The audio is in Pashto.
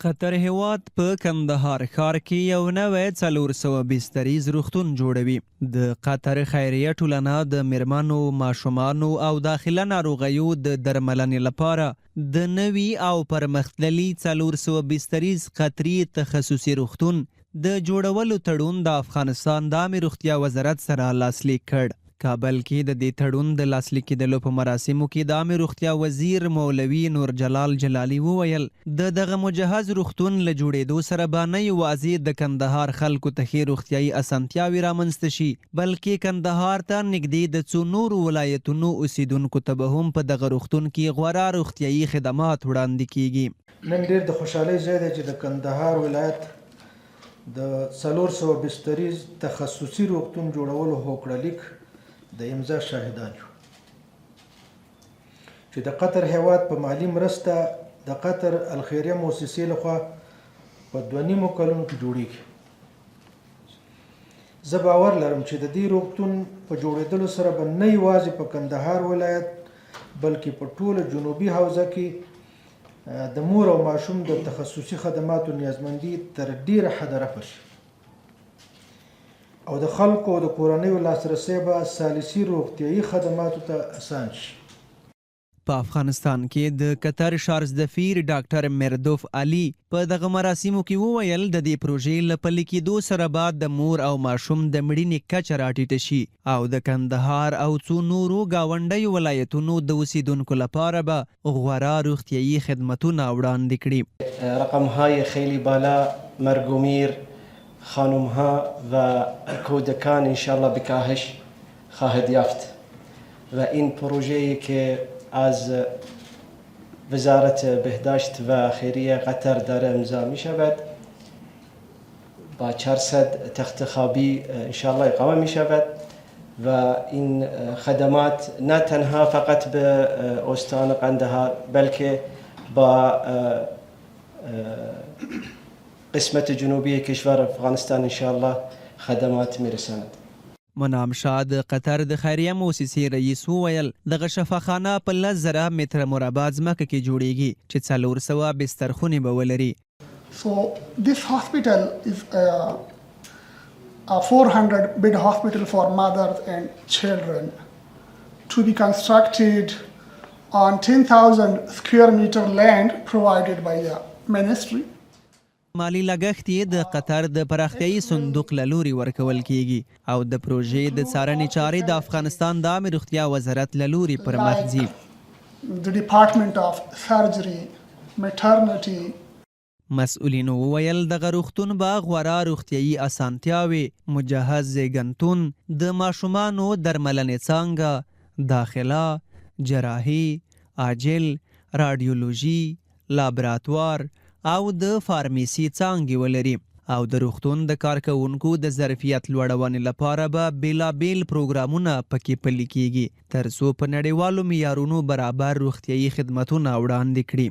قطر هېواد په کندهار ښار کې یو نوی 400 بستریز روغتون جوړوي. د قطر خیریه ټولنه د مېرمنو، ماشومانو او داخله ناروغیو د درملنې لپاره د نوي او پرمختللي 400 بستریز قطري تخصصي روغتون د جوړولو تړون د افغانستان د عامې روغتیا وزارت سره لاسلیک کړ. کابل کې د دې تړون د لاسلیک کېدلو په مراسمو کې د عامې روغتیا وزیر مولوي نور جلال جلالي وویل، د دغه مجهز روغتون له جوړېدو سره به نه یوازې د کندهار خلکو ته ښې روغتیايي اسانتیاوې رامنځته شي، بلکې کندهار ته نږدې د څو نورو ولایتونو اوسېدونکو ته به هم په دغه روغتون کې غوره روغتیايي خدمات وړاندې کېږي. نن ډېر د خوشحالۍ ځای دی چې د کندهار ولایت د 400 بستریز تخصصي روغتون جوړولو هوکړه لیک د امضا شاهدان یو چې د قطر هیواد په مالي مرسته د قطر الخیریه موسسې لخوا په 2.5 کلونو کې جوړیږي. زه باور لرم چې د دې روغتون په جوړېدلو سره به نه یوازې په کندهار ولایت بلکې په ټوله جنوبي حوزه کې د مور او ماشوم د تخصصي خدماتو نیازمندي تر ډیره حده رفع شي او د خلکو او د کورنیو لاسرسی به ثالثي روغتیايي خدماتو ته اسان شي. په افغانستان کې د قطر شارزدفیر ډاکټر مردوف علي په دغه مراسمو کې وویل، د دې پروژې له پلي کېدو سره به د مور او ماشوم د مړینې کچه راټیټه شي او د کندهار او څو نورو ګاونډیو ولایتونو د اوسېدونکو لپاره به غوره روغتیايي خدمتونه وړاندې کړي. رقمهای خیلی بالا مرگ و میر خانمها و کودکان انشاءالله به کاهش خواهد یافت و این پروژه‌ای که از وزارت بهداشت و خیریه قطر داره امضا می شود با 400 تخت خوابی انشاءالله اقامه می شود و این خدمات نه تنها فقط به استان قندهار بلکه با قسمت جنوبی کشور افغانستان انشاءالله خدمات میرساند. منعم شاه د قطر د خیریه موسسې رئیس وویل، دغه شفاخانه په 10,000 متره مربع ځمکه کې جوړیږي چې 400 بسترخونې به ولري. So this hospital is a 400 bed hospital for mothers and children to be constructed on 10,000 square meter land provided by the ministry. مالي لګښت یې د قطر د پراختیايي صندوق له لوري ورکول کیږي او د پروژې د څارنې چارې د افغانستان د عامې روغتیا وزارت له لوري پر مخ ځي. The Department of Surgery, Maternity, مسؤلینو وویل، دغه روغتون به غوره روغتیايي اسانتیاوې، مجهز زیږنتون، د ماشومانو درملنې څانګه، داخله، جراحي، عاجل، راډیولوژي، لابراتوار او د فارمیسي څانګې ولري او د روغتون د کارکوونکو د ظرفیت لوړونې لپاره به بېلابېل پروګرامونه پکې پلي کېږي، ترڅو په نړیوالو معیارونو برابر روغتیايي خدمتونه وړاندې کړي.